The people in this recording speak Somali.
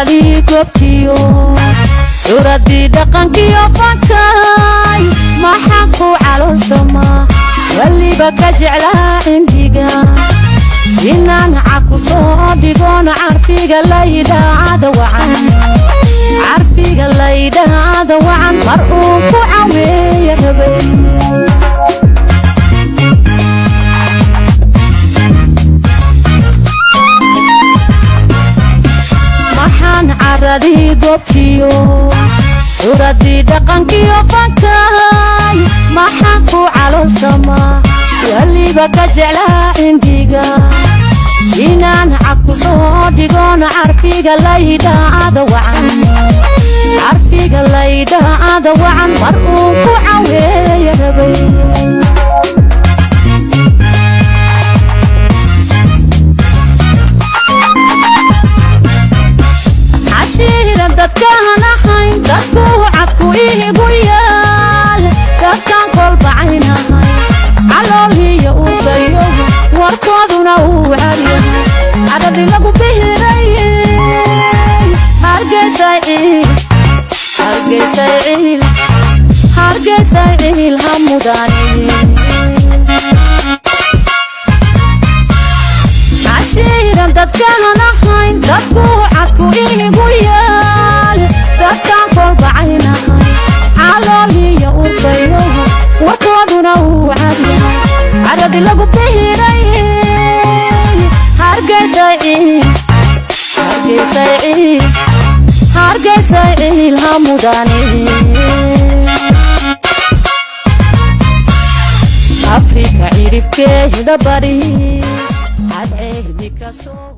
Caradii goobtiyo curadii dhaqankiyo fankay, maxaan ku caloolsamaa weliba ka jeclaa cindiga inaan caku soo dhigoon carfiga laydhaada wacan, carfiga laydhaada wacan, mar uu ku caweeya rabay. Maxaan caradii goobtiyo curadii dhaqankiyo fankay, maxaan ku caloolsamaa weliba ka jeclaa cindiga inaan caku soo dhigoon carfiga laydhaada wacan, carfiga laydhaada wacan, mar uu ku caweeya rabay. Cashiiran dadkaan ahayn, dadku cadku iigu yaal, dadkaan kolbacaynahay calooliyo uufayo, warkooduna uu cadyahay, cadhadii lagu bihirayey. Hargeysay ciil, Hargeysay ciil, Hargeysay ciil ha mudane. Cashiiran dadkaan ahayn, dadku cadku iigu yaal, dadkaan kolbacaynahay calooliyo urfayo, warkooduna uu cadyahay, cadhadii lagu bihirayey. Hargeysay ciil, Hargeysay ciil, Hargeysay ciil ha mudane. Afrika cirifkeeda bari cadceedi ka soo